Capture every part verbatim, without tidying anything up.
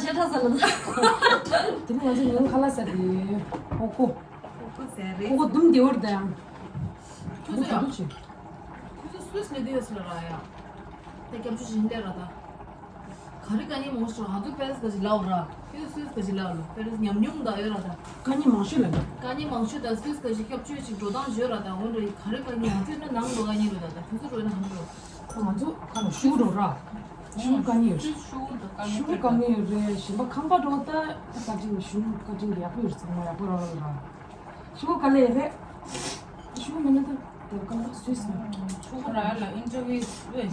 ཤ་ཁྲག་ཟ་ལ། དེ་ནི་ང་ཚོ་ཉིན་ཁ་ལག་ཟ་དེ། ཧོ་ཀོ། ཧོ་ཀོ་ཟ་རེད། ཧོ་ཀོ་དུམ་དེ་བར་དང་། ཁོ་ཚོ་ཡ། ཁོ་ཚོ་སུས་ལས་དེ་ཡོད་ས་ལ་ར་ཡ། ད་སྐྱབས་བཅོལ་ཞིག་ལས་ར་ད། ག་རེ་དཀའ་ངལ་མང་ཤོས་ང་ཚོ་པེ་རེ་སི་ག་ཞིག་ལའོ་ར། ཁྱོད་སུས་ག་ཞིག་ལའོ་ལོ། པེ་རེ་སི་ཉམས་མྱོང་ད་ཡོད་ར་ད། དཀའ་ངལ་མང་ཤོས་ལ་འདུག་དཀའ་ངལ་མང་ཤོས་ད་སུས་ག་ཞིག་སྐྱབས་བཅོལ་ཞིག་འགྲོ་སྟངས་ཡོད་ར་ད། འོན་ཏེ་ག་རེ་དཀའ་ངལ་ང་ཚོ་ན་ནང་ལོ་དཀའ་ངལ་རེད་ད། ད་ཁྱོད་ཚོ་རོ་ན་ཧམ་རོ། ཁོ་ང་ཚོ་ཁ་ལ་ཤུ་རོ་ར། ཤུ་དཀའ་ངལ་ཡོད། ཤུ་དཀའ་ངལ་ཡོད་རེད། གཞན་པ་ཁང་པ་འགྲོ་ད་བཀའ་དྲིན་ཤུ་བཀའ་དྲིན་ཡག་པོ་ཡོད་ཚང་མ་ཡག་པོ་ར་ར་ར། ཤུ་ག་ལེ་རེད། ཤུ་མེད་ན་ད་དེ་ག་ལ་སུས་ན། ཤུ་ར་ལ་ཨིན་ཊར་བིའུ་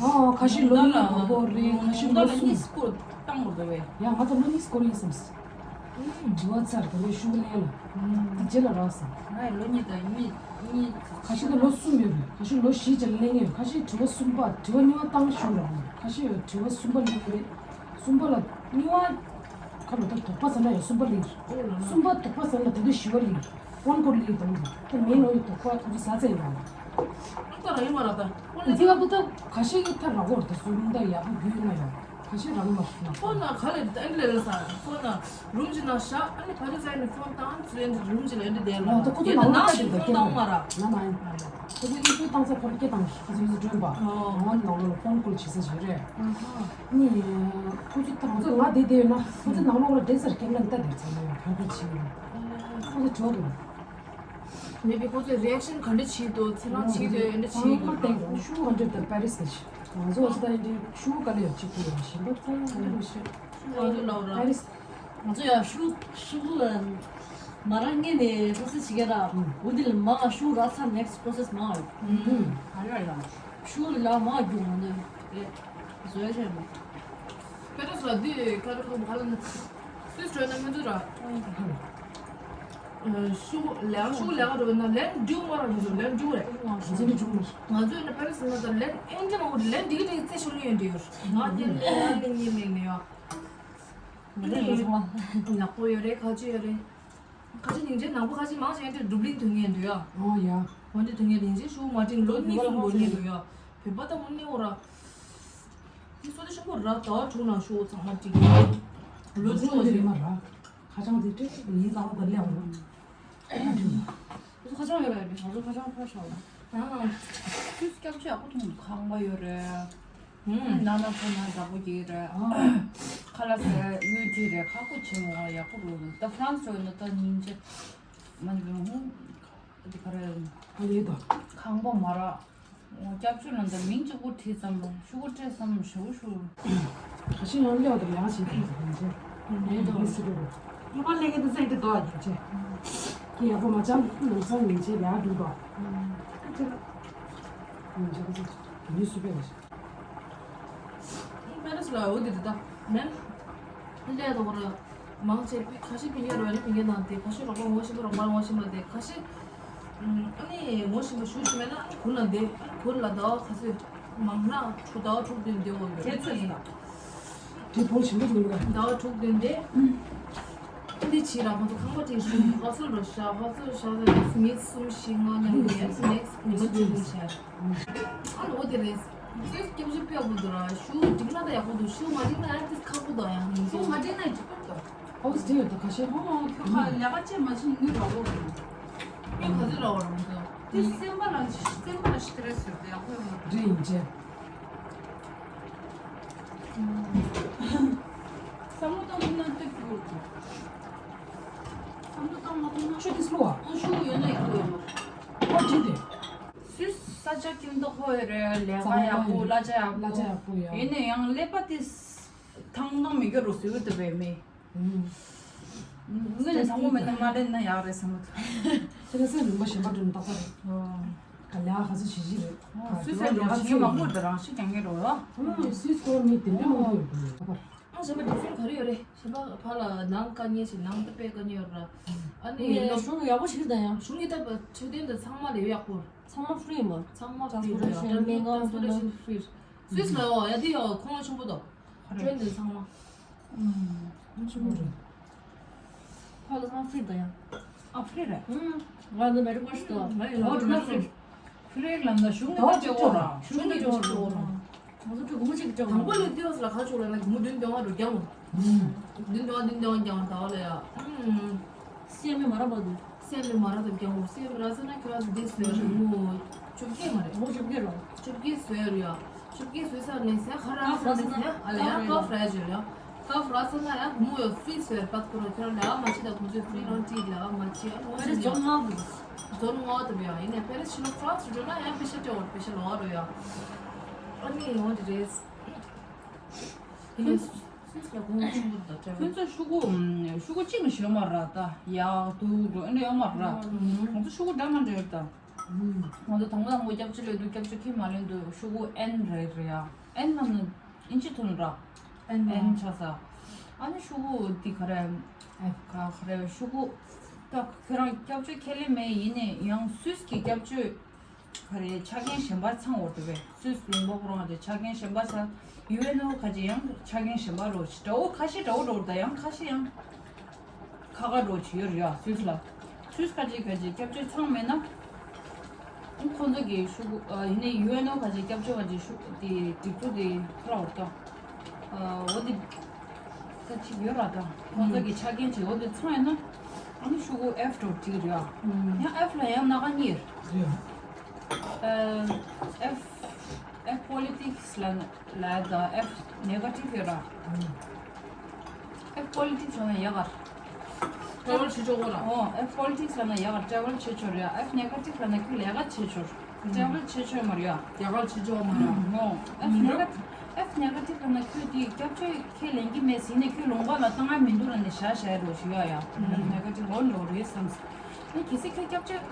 ཨོ་ཁ་ཤས་ལོ་གཉིས་གོ་གོ་རེད། ཁ་ཤས་ལོ་གཉིས་གསུམ་སྐོར་བཏང་དགོས་རེད། ཡ་ང་ད་ལོ་གཉིས་སྐོར་ཡིན་བསམ། དྲི་བ་ཚར་དེ་ནས་ཤུ་ག་ལེ་ལ། དེ་རྗེས་ལ་རག་སོང་། ང་ལོ་གཉིས་དང་གཉིས་གཉིས། ཁ་ཤས་ད་ལོ་གསུམ་ཡོད་རེད། ཁ་ཤས་ལོ་བཞི་ཅན་གླེང་ཡོད། ཁ་ཤས་དྲི་བ་གསུམ་པ་དྲི་བ་གཉིས་པ་བཏང་ཤུ་ར། ཁ་ཤས་དྲི་བ་གསུམ་པ་གླེང་རེད། གསུམ་པ་ལ་གཉིས་པ། ཁ་ལོ་ད་དོགས་པ་ཟེར་ན་ཡང་གསུམ་པ་ལེགས། གསུམ་པ་དོགས་པ་ཟེར་ན་ད་དུང་བཞི་པ་ལེགས། ཕོན་ཀོལ་ལེགས་དང་། ད་མེད་ནོ་ཡི་དོགས་པ་ཁོ་ཚོ་ཟ་ཚད་ཡིན་པ། ཨ་ད་ར་ཡིན་མ་ར་ད། ཁོ་ལ་ཚིག་ཨ་པོ་ད་ཁ་ཤས་ཀྱི་ཐ་ར་གོར་ད་གསུམ་ད་ཡག་པོ་རྒྱུས་ན་ཡང་ཁ་ཤས་རང་མ་ཤི་ན། ཕོན་ན་ག་ལེ་ད་ཨེ་འདྲ་ལས་ལ་ས་ཕོན་ན་རུམ་གྱི་ནང་བཞག་ཨ་ནི་ཕ་ཆུ་ཚ་ནི་ཕོན་བཏང་ཚུལ་ཨེ་འདྲ་རུམ་གྱི་ལ་ཨེ་འདྲ་བསྡད་ལ། ད་ཁོ་ཚོ་ནང་ལོགས་ད་ཕོན་བཏང་མ་ར། ན་ན་ཡིན། ཁོ་ཚོ་ཡིག་སྤྲོད་བཏང་ས་ཁོ་ར་སྐད་བཏང་ཁོ་ཚོ་ཡིག་སྤྲོད་པ། ཨོ། ང་ནང་ལོགས་ལ་ཕོན་ཀོལ་བྱེད་ས་ཞིག་རེད། ཨ་ཧ། ནི། ཁོ་ཚོ་ད་ང་ཚོ་ང་བསྡད་བསྡད་ཡོད་ན་ཁོ་ཚོ་ནང་ལོགས་ལ་བསྡད་སར་སྐད་ལན་ལྟ་བསྡད་ཚར་ན་ཡང་ག་རེ་བྱེད་ཡོད། ཁོ་ཚོ་བྲོ་དགོས། མེད་པའི་ཁོ་ཚོས་རི་ཨེག་ཤན་ག་འདྲ་བྱེད་འདུག་ཚེ་རང་བྱེད་འདུག་ཨེ་འདྲ་བྱེད་ཡོད། ཚང་མ་བསྟན་དགོས། ཤུ་ག་འདྲ་ད་པེ་རི་སི་ལ་ཞིག་ང་ཚོ་ཨོ་སི་ད་ཨེ་འདྲ་ཤུ་ག་ལ་ཡོད་ཅིག་གི་ཡོད་ཞིམ་པ་ཚང་མ་འདྲ་ཞིག་ང་ཚོ་ལ་པེ་རི་སི། ང་ཚོ་ཡང་ཤུ་ཤུ་གུ་ལ་མ་རང་ངེས་ནས་ལྷ་ས་ཞིག་ག་ར་འུ་དི་ལ་མ་ཤུ་ར་ཚ་next process་མ་ཨ་ར་ཡང་ཤུ་ལ་མ་རྒྱུ་ང་ཚོ་དེ་བཟོ་ཡ་ཆེན་པོ། པེ་ཏོ་སོ་དུས་ཁ་རུ་ཁོང་ཧ་ལ་ནི་སུས་བྲོས་ན་ང་ཚོ་ར་ཤུ་ལས་ཤུ་ལས་ཀ་འགྲོ་བ་ན་ལན་འགྲུ་མ་ར་འགྲུ་ལན་འགྲུ་རེད། ང་ཚོ་ནི་འགྲུ་མ་ང་ཚོ་ཡིན་ན་པེ་རི་སི་ན་ད་ལན་ཨེན་ཅི་མ་འོ་ལན་འགྲིག་གི་འགྲིག་རྩེ་ཤོར་ནི་ཡོད་འདྲི་ཡོད། ང་དེ་ལན་ལན་ཉིན་ལན་ནི་ཡོད། ནག་པོ་ཡོད་རེད། ཁ་ཆེ་ཡོད་རེད། ཁ་ཆེ་སྙིང་རྗེ་ནག་པོ་ཁ་ཆེ་མང་ཆེ་འདྲ་སྒྲུབ་གླིང་དོན་ངན་འདུག་ཡ། ཨོ་ཡ། འོན་ཏེ་དོན་ངན་རིན་ཆེན་ཤོག་མ་བྲིན་ལོ་གཉིས་གསུམ་ལོ་གཉིས་འདུག་ཡ། བོད་པ་ད་དངོས་གནས་འོ་ར། དེ་སོ་དེ་ཤོག་པོ་ར་ཟླ་བ་དྲུག་ནང་ཤོག་ཚང་མ་བྲིས། ལོ་དྲུག་ལོ་རེ་མ་ར། ཁ་བྱང་དེ་སྤྲད་ཡིན་ལ་འོ་ག་ལས་འོ། ཁ་བྱང་ཡོད་ར་རེད། ང་ཚོ་ཁ་བྱང་ཕར་ཤོག་ལ། ཨ། ཁྱོད་སྐྱབས་ཆ་ཡག་པོ་མཐོང་ཁང་པ་ཡོད་རེད། ནང་ན་ཚོ་ན་བདག་པོ་སྐྱེས་རེད། ཁ་ལག་ཟས་དངུལ་བྲིས་རེད། ཁག་པོ་ཆེ་མོ་ཡག་པོ་རུ་ད་ཧྥ་རན་སི་ཚོ་ཡིན་ན་ད་སྙིང་རྗེ་མ་ནི་བུ་འདི་ག་རེ་ཨ་ལེ་ད་ཁང་པ་མ་རག་སྐྱབས་བཅོལ་ལ་ད་མིང་གཅིག་པོ་བྲིས་ཙམ་ལ་ཤུ་གུ་སྤྲད་ཙམ་ཞུ་ཞུ། ཁ་ཤས་ཡང་ལེའོ་དང་ཡང་ཞིག་ཕུལ་ཟེར་ཡིན་ཅེ། ཡིན་ཏོ། ཡིན་སྲིད་པས། ལྷག་པར་ལས་ཀའི་དུས་ཚོད་འདི་དོ་ཡིན་ཅེ། ཁྱེད་ཡག་པོ་མ་བྱང་ལམ་སང་ཡིན་ཅེ་ཡག་འགྲུབ་དོ། ཨ་ཅེ་ལ། ཡིན་ཅེ་ཁ་ཚོད་ཡིན་སྲིད་པས། པེ་རི་སི་ལ་འོ་དེ་དེ་ད་མེན། ལས་དོ་གོ་ར་མང་ཆེ་ཁ་ཤས་ཕིང་གེ་རོ་ནི་ཕིང་གེ་ནང་དེ་ཁ་ཤས་རོགས་པ་ངོ་ཤེས་པ་རོགས་པ་ངོ་ཤེས་མ་དེ་ཁ་ཤས། ཨ་ནི་ངོ་ཤེས་པ་ཞུ་ཞུ་མེད་ན་ཨ་ནི་གུར་ལ་བསྡད། ཨ་ནི་གུར་ལ་ཟླ་བ་ཁ་ཚོད་མང་ན་དྲུག་ཟླ་བ་དྲུག་བདུན་བསྡད་འོ་ཡོད། དེ་ཚོད་ཡིན་ན། དེ་བོ་ཞིམ་པོ་འདུག་ལ། ཟླ་བ་དྲུག་བདུན་བསྡད། ཨ་ནི་ཕྱིས་ར་ཁོང་ཚོ་ཁང་པ་དེ་ཧ་ཚོད་རོ་ཤ་ཧ་ཚོད་ཤ་ནེག་སི་མི་ཚེ་གསུམ་བཞི་ལྔ་ནང་ནེག་སི་ནེག་སི་མི་ཚེ་བཅུ་གསུམ་ཤ། ཨ་ནི་འོ་དེ་རེད། ཁྱོད་སྐྱབས་བཅོལ་ཕེབས་དགོས་འདུག་ར། ཤུ་འགྲིག་ན་ད་ཡག་པོ་འདུག་ཤུ་མ་འགྲིག་ན་ཡང་ཏིས་ཁག་པོ་འདུག་ཡང་ཡིན། ཤུ་མ་འགྲིག་ན་འགྲིག་པོ་འདུག་ཨོ་སི་ཊི་ཡོད་ད་ཁ་ཤས་ཧོ་ཧོ་ཁྱོད་ཁ་ལས་ཀ་ཅེས་མ་བྱེད་ནུས་ར་ལོ་འདུག་ངས་ག་ཚོད་ར་བ་རང་ཚོ་ཏིས་སེམས་པ་ལ་སེམས་པ་ལ་ཤི་ཏི་རེ་སི་ཡོད་ད་ཡག་པོ་ཡོད་མ་རེད། རེད་ཡིན་ཅེ། བསམ་བློ་བཏང་ཐུབ་ན་ཏིས་འགྲིག་གི་རེད། བསམ་བློ་བཏང་མ་ཐུབ་ན་ཆུ་ཏིས་ལོ་ཨ་ཤུ་ཡོད་ན་ཡག་པོ་ཡོད་མ་རེད། ཨོ་ཅི་དེ། སུས་ས་ཆ་ཁྱིམ་ཐོག་ཁོ་ཡོད་རེད། ལས་ཀ་ཡག་པོ་གླ་ཆ་ཡག་པོ། གླ་ཆ་ཡག་པོ་ཡོད། ཡིན་ན་ཡང་ཀླད་པ་དེ་ཐང་ཐང་མི་དགོས་རོགས་ཟེར་གི་འདུག་བས་མི། ངོས་ནས་ཐང་པོ་མེད་ན་མ་ལེན་ན་ཡག་རེད་བསམ་གི་འདུག་ཁྱེད་རང་སེམས་རིན་པོ་གཞན་པ་འགྲོ་ནས་རྟག་པར། ཨོ། ག་ལས་ཁ་ཚོད་བྱེད་ཀྱི་རེད། སུས་ཟེར་ལས་ཀ་ཚེ་མང་པོ་དེ་རང་ཤི་རྐྱང་ངེ་རོགས་ཡོད། སུས་སྐོར་མི་དེ་འདྲ་མང་པོ་ཡོད་པ་རེད། ཨ་གཞན་པ་ཌི་ཕེན་ག་རེ་ཡོད་རེད། གཞན་པ་ཕར་ལ་ནང་དཀའ་ངལ་ཞིག་ནང་དུ་དཔེ་དཀའ་ངལ་ཡོད་ར། ཨ་ནི་ངས་ལོ་གཞུང་ཡག་པོ་ཞིག་དང་ཡང་། གཞུང་གི་ད་འཕྲོད་བསྟེན་དང་ཚང་མ་ལས་ཡག་པོ། ཚང་མ་ཧྥི་རི་མ། ཚང་མ་ཧྥི་རི་རེད། ཊན་སི་པོར་ཊེ་ཤན་ཧྥི་རི་རེད། ཊན་སི་པོར་ཊེ་ཤན་ཧྥི་རི། སུས་ལ་ཡོད་ཡ་དེ་ཡོད་ཁོང་ལ་ཆུང་པོ་དོ། ཊེན་དེ་ཚང་མ། ཨུམ། ཆུང་པོ་རེད། ཕ་ལ་ཚང་ཧྥི་རི་དང་ཡང་། ཨ་ཧྥི་རི་རེད། ཨུམ། ང་ནི་མེ་རི་ཀོ་ཤི་དོ། ང་ཡི་ལ་ཨོ་ཊུ་ན་ཧྥི་རི། ཧྥི་རི་ལ་ན་གཞུང་ནས་ད་ཅིག་ཅོག་ར། གཞུང་ནས་ཅོག་ར། ང་ཚོ་ཁྲི་གུང་གཅིག་ཅོག་ར། དང་པོ་ལས་ཏི་ཡོ་སི་ལ་ཁ་ཕྱོགས་ལ་ན་གུང་བདུན་སྟོང་བ་རུ་རྒྱང་། ཨུམ། བདུན་ཏོང་བདུན་ཏོང་ཀྱང་ད་ལ་ཡ། ཨུམ། སེམས་མི་མ་ར་བ་འདུག་སེམས་མི་མ་ར་དང་ཀྱང་འོ་སེམས་ར་ས་ན་ཁྱོད་ར་འདི་སོས་ར་མོ། བཅོ་བརྒྱད་མ་རེད། འོ་བཅོ་བརྒྱད་ར། བཅོ་བརྒྱད་སོས་ར་ཡ། བཅོ་བརྒྱད་སོས་ས་ནས་སེ་ཁ་ར་ས་ས་ཡ་ཨ་ལ་ཡ་ཀ་ཕ་ར་ཇི་ཡ། ཀ་ཕ་ར་ས་ན་ཡ་མོ་ཡ་ཕི་སོས་པ་ཁོ་ར་ཁྱོད་ར་ལ་ཡ་མ་ཆི་ད་ཁོང་ཚོས་ཕི་རང་ཏི་ལ་ཡ་མ་ཆི་ཡ་འོ་ཕེ་རི་ཞི་ཡ། ཛོན་ལྔ་འདུག་ཛོན་ལྔ་དུ་ཡ་ཡིན་ནས་ཕེ་རི་ཞི་ལོ་ཁྲ་སུ་འགྲོ་ན་ཡ་པེ་ཤ་ཏེ་འོ་པེ་ཤ་ལོ་ར་ཡ། ཨ་ནི་འོ་འདི་རེད། ཡིན་ནས། སུད་སི་ལ་གོང་ཆེན་པོ་དང་འདྲ་བ། ཁྱོད་ཚོ་ཤོག་གུ་ཤོག་གུ་གཅིག་མ་ཞོན་མ་ར་ད་ཡག་འདུག་འགྲོ་ཨེ་འདྲ་ཡོད་མ་ར། ང་ཚོ་ཤོག་གུ་འདྲ་མ་འདྲ་ཡོད་ད། ང་ཚོ་དང་པོ་དང་པོ་སྐྱབས་བཅོལ་ལས་འདུག་སྐྱབས་བཅོལ་ཁྱི་མ་ལེན་འདུག་ཤོག་གུ་ཨེན་རེད་རེད་ཡ། ཨེན་ནམ་ནི་ཨིན་ཅི་ཐོན་ར། ཨེན་ཨེན་ཆ་ས། ཨ་ནི་ཤོག་གུ་འདི་ག་རེ། ཨེ་ག་ག་རེ་ཤོག་གུ། ད་ཁྱོད་རང་སྐྱབས་བཅོལ་ཁས་ལེན་མེད་ཡིན་ནས་ཡང་སུད་སི་གི་སྐྱབས་བཅོལ། ག་རེ་ཆ་རྐྱེན་གཞན་པ་ཚང་བར་འདུག་པས་སུད་སི་ལུང་པ་ཁོ་རང་གི་ཆ་རྐྱེན་གཞན་པ་ཚང་ཡུ་ཨེན་ཨོ་ཁ་ཅིག་ཡང་ཆ་རྐྱེན་གཞན་པ་རོ་ཅིག་འདྲ་བོ་ཁ་ཤས་འདྲ་བོ་འགྲོ་ད་ཡང་ཁ་ཤས་ཡང་ཁ་ཁ་འགྲོ་ཅིག་ཡོད་རེད་ཡ་སུད་སི་ལ། སུད་སི་ཁ་ཅིག་ཁ་ཅིག་སྐྱབས་བཅོལ་ཚང་མེད་ན་ཁོང་ཚོ་གི་ཤུ་གུ་ཡིན་ནའི་ཡུ་ཨེན་ཨོ་ཁ་ཅིག་སྐྱབས་བཅོལ་ཁ་ཅིག་ཤུ་དེ་སྒྲིག་འཛུགས་དེ་ཁ་ལ་འོར་ད། འོ་དེ། ད་ཅིག་ཡོད་ར་ད། ཁོང་ཚོ་གི་ཆ་རྐྱེན་ཅིག་འོ་དེ་ཚང་ཡིན་ན། ཨ་ནི་ཤུ་གུ་ཨེཕ་འགྲོ་འགྲིག་རེད་ཨ། ཡང་ཨེཕ་ལ་ཡང་སྣ་ཁ་གཉིས་རེད། ཨེཕ་ཨེཕ་པོ་ལི་ཊིག་སི་ལ་ལ་ད་ཨེཕ་ནེ་ག་ཊིབ་ཡོད་ར། ཨེཕ་པོ་ལི་ཊིག་སི་ལ་ན་ཡག་ག་ཊ་རེ་ཝལ་བྱེད་ཆོག་གོ་ར། ཨོ་ཨེཕ་པོ་ལི་ཊིག་སི་ལ་ན་ཡག་ག་ཊ་རེ་ཝལ་བྱེད་ཆོག་རེད་ཨ། ཨེཕ་ནེ་ག་ཊིབ་ལ་ན་ཁྱོད་ལས་ཀ་བྱེད་ཆོག་ཊ་རེ་ཝལ་བྱེད་ཆོག་མ་རེད་ཨ། རྒྱ་གར་ཕྱི་ཕྱོགས་མ་ཡ། ཨོ། ཨེཕ་ནེ་ག་ཊིབ་ཨེཕ་ནེ་ག་ཊིབ་ལ་ན་ཁྱོད་དེ་སྐྱབས་བཅོལ་ཁས་ལེན་གྱི་མེད་ཟིན་ནས་ཁྱོད་ལུང་པ་ལ་བཏང་ཡ་མི་འདུག་ལ་ནས་བཞག་བཞག་རོགས་ཞུ་ཡ་ཡ། ཨེཕ་ནེ་ག་ཊིབ་ལོ་ལོ་རེད་བསམ། ཨ་གལ་སྲིད་ཁྱོད་སྐྱབས་བཅོལ་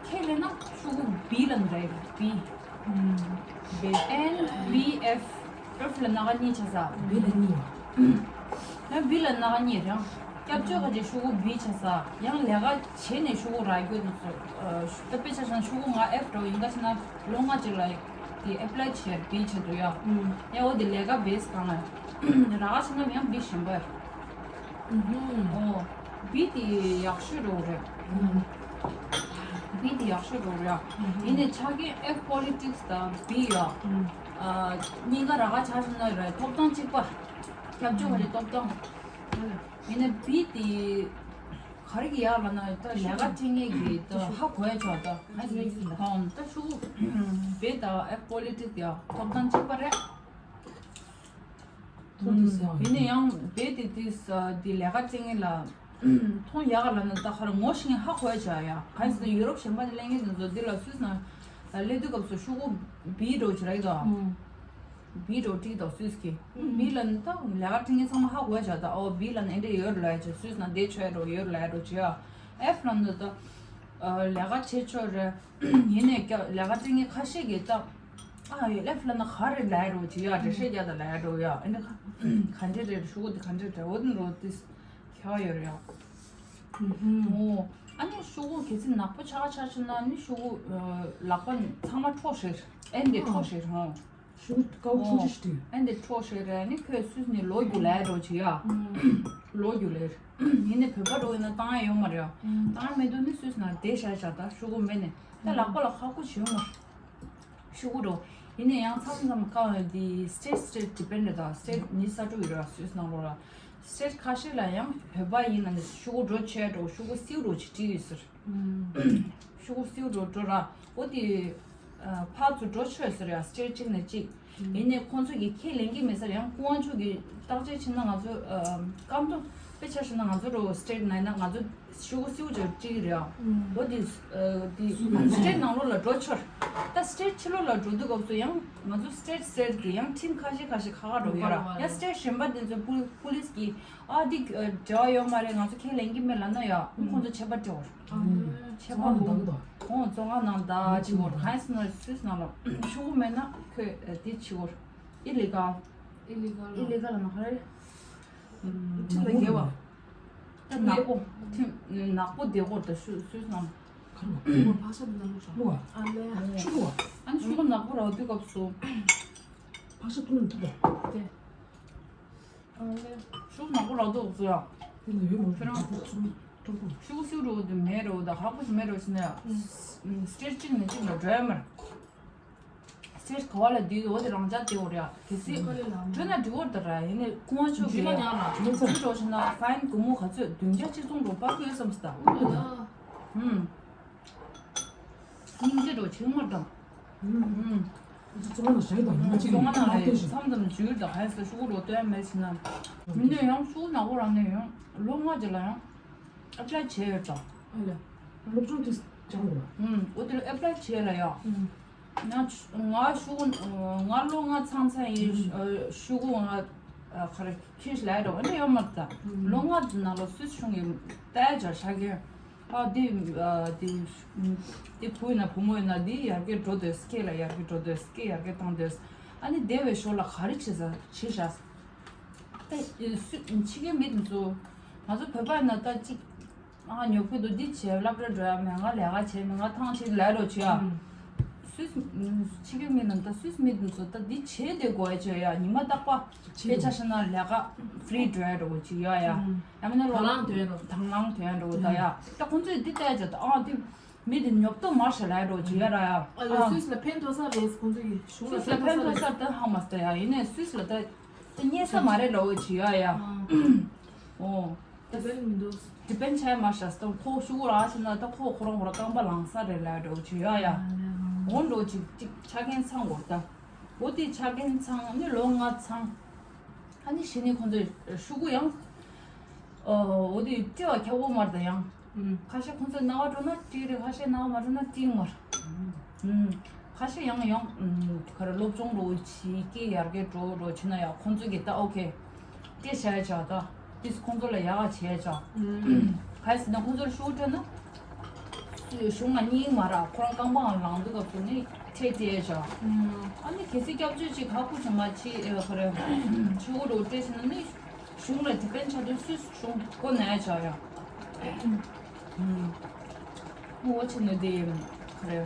ཁས་ལེན་ན་ཤོག་གུ་བི་ལ་ན་རེད་བི། བི། ཨེན་བི་ཨེཕ། ཨེཕ་ལ་ན་ག་གཉིས་ཆ་ས། བི་ལ་གཉིས། ཡང་བི་ལ་ན་ག་གཉིས་རེད། སྐྱབས་བཅོལ་ཁ་ཅིག་ཤོག་གུ་བི་ཆ་ས། ཡང་ལས་ཀ་བྱས་ནས་ཤོག་གུ་རག་རྒྱུ་དེ་ཚོ། ད་དཔེ་ཆ་བཞག་ན་ཤོག་གུ་ང་ཨེཕ་འདྲ་བོ་ཡིན་ཁ་ཆེ་ན་ལོ་ལྔ་ཅིག་ལ་དེ་ཨེ་པ་ལའི་བྱས་བི་བྱས་འདུག་ཡ། ཡང་འོ་དེ་ལས་ཀ་བེས་གང་ལ་རག་ཆེ་ན་ཡང་བི་གཞན་པ། ཨོ། བི་དེ་ཡག་ཤོས་རོ་རེད། བི་དེ་ཡག་ཤོས་རོ་རེད། ཡིན་ནའི་ཆ་རྐྱེན་ཨེཕ་པོ་ལི་ཊིག་སི་དང་བི་ཡ། གཉིས་ཀ་རག་ཆ་ཆེ་ན་རེད་ཐོབ་ཐང་གཅིག་པ། སྐྱབས་བཅོལ་བ་ལས་ཐོབ་ཐང་། ཡིན་ན་བི་དེ་ག་རེ་གི་ཡག་ལ་ན་ད་ལས་ཀ་བྱེད་མཁན་གི་ད་ཧ་གོ་ཡ་ཆོག་ད་ཧ་གོ་ཡ་ཆོག་ད་ཤུ་གུ་བེ་ད་ཨེ་པོ་ལི་ཊིག་ཡ་ཐོབ་ཐང་གཅིག་པ་རེད། ཐོབ་ཐང་ཡིན་ན་ཡང་བེ་དེ་དེ་དེ་ལས་ཀ་བྱེད་མཁན་ལ་མཐོང་ཡག་ལ་ན་ད་ཁ་ར་ངོ་ཤེས་མཁན་ཧ་གོ་ཡ་ཆོག་ཡ་ག་ཡིན་ཟེར་ན་ཡུ་རོབ་གཞན་པ་ནས་སླེབས་མཁན་དེ་ཚོ་འདི་ལ་སུད་སི་ན་སླེབས་དུས་སྐབས་སུ་ཤུ་གུ་བི་འགྲོ་ཆོག་རེད་ད། བི་འགྲོ་ཊིག་དང་སུད་སི་གི། བི་ལ་ནི་ད་ལས་ཀ་བྱེད་མཁན་ཚང་མ་ཧ་གོ་བྱ་ད་ཨོ་བི་ལ་ནི་ཨེ་འདྲ་ཡོད་ལ་ཡ་ཆེ་སུད་སི་ན་བསྡད་ཆོག་ཡ་འགྲོ་ཡོད་ལ་ཡ་འགྲོ་བྱེད་ཡ། ཨེཕ་ལ་ནི་ད་ལས་ཀ་བྱེད་ཆོག་རེད། ཡིན་ནའི་ཀྱ་ལས་ཀ་བྱེད་མཁན་ཁ་ཤས་ཀྱིས་ད་ཨ་ཡོད་ཨེཕ་ལ་ནི་ག་རེ་ལ་ཡ་འགྲོ་བྱེད་ཡ་འགྲེལ་བཤད་རྒྱག་ད་ལ་ཡ་འགྲོ་ཡ་ཨེ་འདྲ་ག་འདྲ་རེད་ཤུ་གུ་དེ་ག་འདྲ་རེད་འོ་དེ་འགྲོ་དེ་ཁྱ་ཡོད་རེད་ཡ། ཨོ་ཨ་ནི་ཤུ་གུ་གལ་སྲིད་ནག་པོ་ཆགས་ཆགས་ཆགས་ན་ནི་ཤུ་གུ་ལག་པ་ཚང་མ་འཕྲོག་ཤེར་ཨེ་འདི་འཕྲོག་ཤེར་ཧོ། ཤུ་ཀའོ་ཆུང་ཆུང་ཞིག་སྟེ། ཨེ་འདི་འཕྲོག་ཤེར་རེད་ནི་ཁོས་སུས་ནི་ལོ་རྒྱུས་ལས་རོ་ཆི་ཡ། ལོ་རྒྱུས་ལས། ཡིན་ནི་བོད་པ་འགྲོ་ཡིན་ན་བཏང་ཡ་ཡོད་མ་རེད་ཡ། བཏང་ཡ་མེད་དུས་ནི་སུས་ན་བསྡད་བཞག་བཞག་ད་ཤུ་གུ་མེད་ནི། ད་ལག་པ་ལ་ཁག་པོ་བྱེད་ཡོང་མ། ཤུ་གུ་འགྲོ། ཡིན་ནི་ཡང་མཚམས་མཚམས་ཀའོ་འདི་སི་ཊེ་ཊི་སི་ཊེ་ཊི་ཌི་པེན་ཌི་རེད་ད་སི་ཊེ་ཊི་ནི་ས་ཀྲུག་ཡོད་ར་སུས་ནང་ལོ་ར། སི་ཊེ་ཊི་ཁ་ཤས་ལ་ཡང་བོད་པ་ཡིན་ན་ནི་ཤུ་གུ་འགྲོ་ཆེ་འགྲོ་ཤུ་གུ་སིའུ་འགྲོ་ཆེ་བྲིས་ཡོད་ཟེར། ཤུ་གུ་སིའུ་འགྲོ་འགྲོ་ར་འོ་དེ། ཕར་ཚུར་འགྲོ་ཆོག་ཟེར་ཡ་སི་ཊེ་ཊི་གཅིག་ནས་གཅིག་ཡིན་ནའི་ཁོང་ཚོ་གིས་ཁས་ལེན་གྱི་མེད་ཟེར་ཡང་སྐུ་དབང་མཆོག་གིས་བརྟག་དཔྱད་བྱས་ན་ང་ཚོ་སྐམ་ཐོག་དཔེ་ཆ་བཞག་ན་ང་ཚོ་རོ་སི་ཊེ་ཊི་ནང་ན་ང་ཚོ་ཤུ་གུ་སིའུ་ཅིག་བྲིས་རེད་ཡ། འོ་དེ་དེ་སི་ཊེ་ཊི་ནང་ལོགས་ལ་འགྲོ་ཆོག་ད་སི་ཊེ་ཊི་ཕྱི་ལོགས་ལ་འགྲོ་དུས་སྐབས་སུ་ཡང་ང་ཚོ་སི་ཊེ་ཊི་སི་ཊེ་ཊི་གི་ཡང་ཁྲིམས་ཁ་ཤས་ཁ་ཤས་ཁག་ཁག་འགྲོ་གི་ཡོད་ར་ཡང་སི་ཊེ་ཊི་གཞན་པ་དེ་ཚོ་པུ་པུ་ལིས་ཀྱིས། ཨ་འདི་འབྲེལ་བ་ཡོད་མ་རེད་ང་ཚོ་ཁས་ལེན་གྱི་མེད་ལབ་ན་ཡ་ཁོང་ཚོ་ཆད་པ་སྤྲད་འོར། ཆད་པ་ལོ། ཁོང་བཙོན་ཁང་ནང་ད་ཆི་འོར་གང་སི་ནོར་སུས་ནང་ལ་ཤུ་གུ་མེད་ན་ཁོས་དེ་ཆི་འོར། ཨི་ལི་གལ། ཨི་ལི་གལ་ལ་ན་ཧ་རེ། ཁྲིམས་ལ་འགལ་བ། ད་ནག་པོ་ཁྲིམས་ནག་པོ་བདེ་སྐོར་ད་ཤུ་སུས་ནང་། ཁ་ལོ། ཁོ་བག་ཆགས་འདི་ནང་ལོགས་ཤ། ལོ། ཨ་ལེ། ཤུ་གུ། ཨ་ནི་ཤུ་གུ་ནག་པོ་ར་འོ་དུས་སྐབས་སུ། བག་ཆགས་ཐུང་ཐུང་ཐུང་། དེ། ཤུགས་ནག་པོ་ལག་ཏུ་འོག་ཚོ་ཡ། དེ་ལ་ཡོད་མ་ཁྱོད་རང་རེད་ཁྲོམ་ཁྲོམ་ཁྲོམ། ཤུགས་སིའུ་འགྲོ་དུ་མེད་རོ་ད་ཧ་གོ་ཞིག་མེད་རོ་ཞིག་ན་ཡ། སི་ཊེ་ཊི་གཅིག་ནས་གཅིག་ལ་འགྲོ་ཡ་མར། ཚེ་ག་བ་ལ་འདི་འོ་དེ་རང་ཅག་དེ་འོ་རེད་ཡ། གལ་སྲིད་འགྲོ་ན་འགྲིག་གོ་ད་ར། ཡིན་ནའི་ཁོང་ཚོ་གི་འགྲིག་ལ་ཉག་ལ་འགྲོ་ཚར་འགྲོ་ཕྱིན་ན་ཕའིན་སྒོར་མོ་ག་ཚོད་བདུན་བརྒྱ་ཆིག་སྟོང་འགྲོ་པ་གི་བསམ་སྟ། ཨུམ། སྙིང་རྗེ་འགྲོ་ཆིག་མ་དང་། ཨུམ། ཚོང་ནང་བཞག་དང་ཉི་མ་གཅིག་ཚོང་ནང་ལ་མཚམས་ཙམ་འཇུས་དང་ཧན་སོ་ཤུ་གུ་རོ་སྟོན་མེད་ཕྱིན་ན། མི་ནས་ཡང་ཤུ་གུ་ནག་པོ་རང་ནས་ཡང་ལོ་ལྔ་རྗེས་ལ་ཡང་ཨེ་པ་ལའི་བྱས་ཡོད་དང་། ཨ་ལ། སློབ་སྦྱོང་དེ་སྦྱང་དགོས། ཨུམ། འོ་དེ་ལ་ཨེ་པ་ལའི་བྱས་ལ་ཡ། ཨུམ། ང་ང་ཤུ་གུ་ང་ལོ་ལྔ་ཚང་ཚང་ཡིན། ཨུམ། ཤུ་གུ་ང་ཁ་རེ་ཁྱོད་ལས་འགྲོ་འདི་ཡོད་མ་རེད་ད། ཨུམ། ལོ་ལྔ་ནང་ལ་སུད་སི་གཞུང་གི་ལྟ་བྱ་ཆ་རྐྱེན། ཨ་འདི་ཨ་འདི་འདི་བུ་ཡིན་ན་བུ་མོ་ཡིན་ན་འདི་ཡར་རྒྱས་འགྲོ་འདོད། སྐད་ལ་ཡར་རྒྱས་འགྲོ་འདོད། སྐད་ཡར་རྒྱས་བཏང་འདོད། ཨ་ནི་འདས་པའི་ཞོར་ལ་ག་རེ་བྱེད་ས་བྱེད་བཞག་ད་སུ་ཕྱི་རྒྱལ་མི་དེ་ཚོ་ང་ཚོ་བོད་པ་ཡིན་ན་ད་ཅིག་ཨ་ཉོབ་ཀྱི་འདུག་འདི་བྱས་སློབ་གྲྭ་འགྲོ་ཡ་མེད། ང་ལས་ཀ་བྱས་མེད། ང་ཐང་ཆད་ལས་རོགས་བྱས་ཨ། ཨུམ། སུད་ཕྱི་རྒྱལ་མི་རྣམས་ད་སུད་མི་དེ་ཚོ་ད་འདི་བྱས་དེ་དགོས་ཡ་བྱས་ཡ་ཉི་མ་རྟག་པ་དཔེ་ཆ་བཞག་ན་ལས་ཀ་ཧྥི་རི་འགྲོ་ཡ་འགྲོ་གི་ཡོད་ཡ། ཨུམ། ཡང་མིན་ན་ལོ་དང་བླངས་དོན་འགྲོ། དང་བླངས་དོན་འགྲོ་ད་ཡ། ད་ཁོང་ཚོས་འདི་བལྟས་བྱས་ད་ཨ་འདི་མི་འདི་ཉོབ་ཏོ་མར་ཤ་ལས་འགྲོ་གི་ཡོད་ར་ཡ། ཨ་ལ་ཨ། སུད་སི་ལ་ཕན་ཐོགས་ས་རེད། ཁོང་ཚོ་གི་གཞུང་ལ་སུད་སི་ལ་ཕན་ཐོགས་ས་ད་ཧ་མ་སྟེ་ཡ། ཡིན་ནའི་སུད་སི་ལ་ད་ད་རྙེད་ས་མ་རེད་ལོ་གི་ཡོད་ཡ། ཨ། ཨོ། ད་བེལ་མི་འདུག་ཌི་པེན་ཆགས་མ་ཤ་སྟོང་ཁོ་ཤུ་གུ་ར་ཕྱིན་ན་ད་ཁོ་ཁོ་རང་ཁོ་རང་རྐང་པ་ལངས་ས་རེད་ལ་འགྲོ་ཆུ་ཡ་ཡ། འོ་འགྲོ་ཅིག་ཅིག་ཆ་རྐྱེན་ཚང་དགོས་ད། འོ་དེ་ཆ་རྐྱེན་ཚང་ནི་ལོ་ལྔ་ཚང་། ཨ་ནི་ཤི་ནི་ཁོང་ཚོ་ཤུ་གུ་ཡང་། འོ་དེ་སྤྲེལ་བ་ཁྱབ་པོ་མར་ད་ཡང་། ཁ་ཤས་ཁོང་ཚོ་རྣ་བ་འགྲོ་ན་སྤྲེལ་རེད། ཁ་ཤས་རྣ་བ་མ་འགྲོ་ན་སྤྲིན་མར། ཁ་ཤས་ཡང་ཡང་ག་རེ་སློབ་སྦྱོང་འགྲོ་བྱེད་སྐད་ཡར་རྒྱས་འགྲོ་འགྲོ་བྱེད་ན་ཡང་ཁོང་ཚོ་གིས་ད་ཨོ་ཁེ། སྤྲད་བྱས་བྱ་ད། ཏིས་ཁོང་ཚོ་ལ་ཡག་བྱས་བྱ། ག་ཟེར་ན་ཁོང་ཚོར་ཤུགས་སྤྲད་ན། གཞུང་ང་གཉིས་མ་རག་ཁོ་རང་རྐང་པའང་ལངས་དུས་སྐབས་སུ་ནི་ཁྲལ་སྤྲད་བྱ། ཨ་ནི་གལ་སྲིད་སྐྱབས་བཅོལ་ཅིག་ཁག་པོ་བྱུང་བ་ཅི་ཨེ་ཁོ་རེ། ཆུ་བོ་རུ་སྤྲད་ཕྱིན་ན་ནི་གཞུང་ལ་ཌི་པེན་ཆགས་དུས་སུས་གཞུང་སྒོ་ནས་བྱ་ཡ། ངོ་བོ་ཆེ་ནི་དེ་ཁོ་རེ།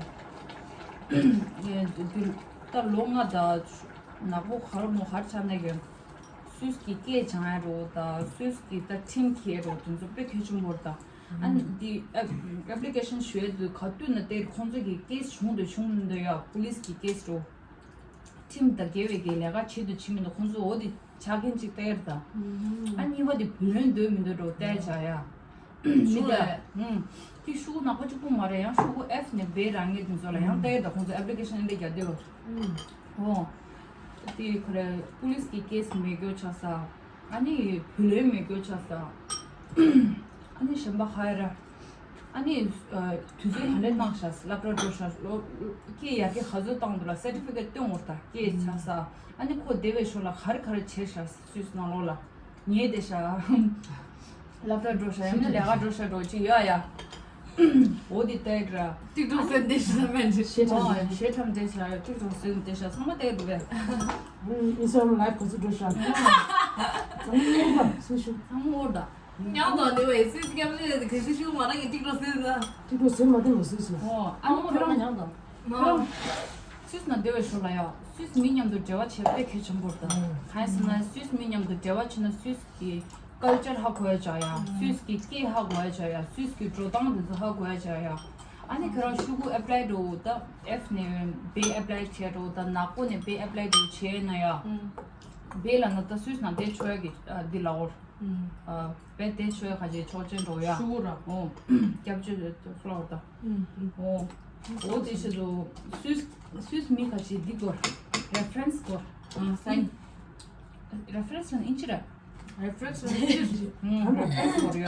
ད་ལོ་ལྔ་ད་ནག་པོ་གར་མོ་གར་ཆགས་ནས་གི་སུད་སི་གི་སྐད་སྦྱང་ཡ་རོ་ད་སུད་སི་གི་ད་ཁྲིམས་འཁྱེར་རོ་དེ་ཚོ་དཔེ་གལ་ཆེན་པོ་རེད་ད། ཨ་ནི་འདི་ཨེབ་ཨེབ་ལི་ཀེ་ཤན་ཞུ་ཡ་དུས་ག་དུས་ན་དེར་ཁོང་ཚོ་གི་ཀེ་སི་བྱུང་འདུག་བྱུང་མི་འདུག་ཡ་པུ་ལིས་གི་ཀེ་སི་རོ། ཁྲིམས་དང་འགལ་བའི་གི་ལས་ཀ་བྱེད་དུ་ཕྱིན་མི་འདུག་ཁོང་ཚོ་འོ་དེ་ཆ་རྐྱེན་གཅིག་ལྟ་ཡ་རེད་ད། ཨ་གཉིས་པ་དེ་བུ་ལོན་འདོད་མི་འདོད་རོ་ལྟ་ཡ་བྱ་ཡ། མི་ད། ཧུམ། དེ་ཤུ་གུ་ནག་པོ་གཅིག་པུ་མ་རེད་ཡང་ཤུ་གུ་ཨེཕ་ནས་བེ་རང་ངེས་དེ་ཚོ་ལ་ཡང་ལྟ་ཡོད་ད་ཁོང་ཚོ་ཨེབ་ལི་ཀེ་ཤན་འདི་རྒྱ་དེ་བ། ཧུམ། ཨོ། དེ་ཁོ་རེ་པུ་ལིས་ཀྱི་ཀེ་སི་མེད་རྒྱུ་ཆགས་ས། ཨ་ནི་བུ་ལོན་མེད་རྒྱུ་ཆགས་ས། ཨ་ནི་གཞན་པ་ཧ་ཡ་ར། ཨ་ནི་དུས་ཚོད་ག་འདྲས་གནང་ཤག་སློབ་གྲྭ་འགྲོ་ཤག་སློབ་སྐད་ཡར་རྒྱས་ག་ཚོད་བཏང་འདུག་ལ་སེར་ཊི་ཕི་ཀེཊ་སྟོན་འོར་ད་སྐད་ཆགས་ས། ཨ་ནི་ཁོ་བསྡད་པའི་ཞོར་ལ་ག་རེ་ག་རེ་བྱས་ཤག་སུད་སི་ནང་ལོགས་ལ། ཉལ་བསྡད་ཤག་སློབ་གྲྭ་འགྲོ་ཤག་ཡང་ན་ལས་ཀ་འགྲོ་ཤག་འགྲོ་ཅིག་ཡོད་ཡ། འོ་དེ་ལྟ་ཡི་ར། ཊིག་ཊོག་སེ་བསྡད་ཤག་མེད་འདྲ། ཤེས་ཨོ་ཐམ་ཤེས་ཐམ་བསྡད་ཤག་ཡ་ཊིག་ཊོག་སེ་བསྡད་ཤག་ཚང་མ་ལྟ་ཡི་འདུག་གས། ཨིན་སི་ཊ་གྷ་རམ་ལའིབ་ག་ཚོད་འགྲོ་ཤག་ཚང་མ་ངོ་ཤེས་ཤག་ཚང་མ་ངོ་ཤེས་ཤག་ཉག་དང་ནི་བའི་སུད་སི་སྐྱབས་བཅོལ་དེ་ག་ཚོད་ཤུགས་མ་རག་གི་ཊིག་ཊོག་སེ་ན། ཊིག་ཊོག་སེ་མ་བསྡད་མ་སུད་སི་ལ། ཨོ་ཨ་ཨ་མ་ཁོ་ཁོ་རང་རང་ཉག་དང་། མ། སུད་སི་ན་བསྡད་པའི་ཞོར་ལ་ཡ། སུད་སི་མི་མཉམ་དུ་འབྲེལ་བ་བྱེད་དཔེ་གལ་ཆེན་པོ་རེད་ད། ཨོ། གང་ཡིན་ཟེར་ན་སུད་སི་མི་མཉམ་དུ་འབྲེལ་བ་བྱེད་ན་སུད་སི་གི་ཀལ་ཅར་ཧ་གོ་ཡ་བྱ་ཡ། སུད་སི་གི་སྐད་ཧ་གོ་ཡ་བྱ་ཡ། སུད་སི་གི་འགྲོ་སྟངས་དེ་ཚོ་ཧ་གོ་ཡ་བྱ་ཡ། ཨ་ནི་ཁྱོད་རང་ཤུ་གུ་ཨེབ་ལའི་འགྲོ་ད་ཨེཕ་ནས་བེ་ཨེབ་ལའི་བྱས་འགྲོ་ད་ནག་པོ་ནས་བེ་ཨེབ་ལའི་འགྲོ་བྱས་ན་ཡ། བེ་ལ་ན་ད་སུད་སི་ན་བསྡད་ཆོག་ཡ་གི་འདི་ལའོར། ཨ། བེ་དེ་ཆོས་ཁ་ཅིག་ཆོག་ཅན་འགྲོ་ཡ། ཤུ་གུ་ར། ཨོ། སྐྱབས་བཅོལ་ཕློ་བ་ད། ཨོ། ཨོ་དེ་ཆེད་དུ་སུད་སུད་མི་ཁ་ཅིག་འདི་གོ། རེ་ཕ་རེན་སི་གོ། ཨ་སའིན། རེ་ཕ་རེན་སི་ཨིན་ཇི་ར། རེ་ཕ་རེན་སི་ཨིན་ཇི་ར། ཨུམ། རེ་ཕ་རེན་སི་གོ་ར་ཡ།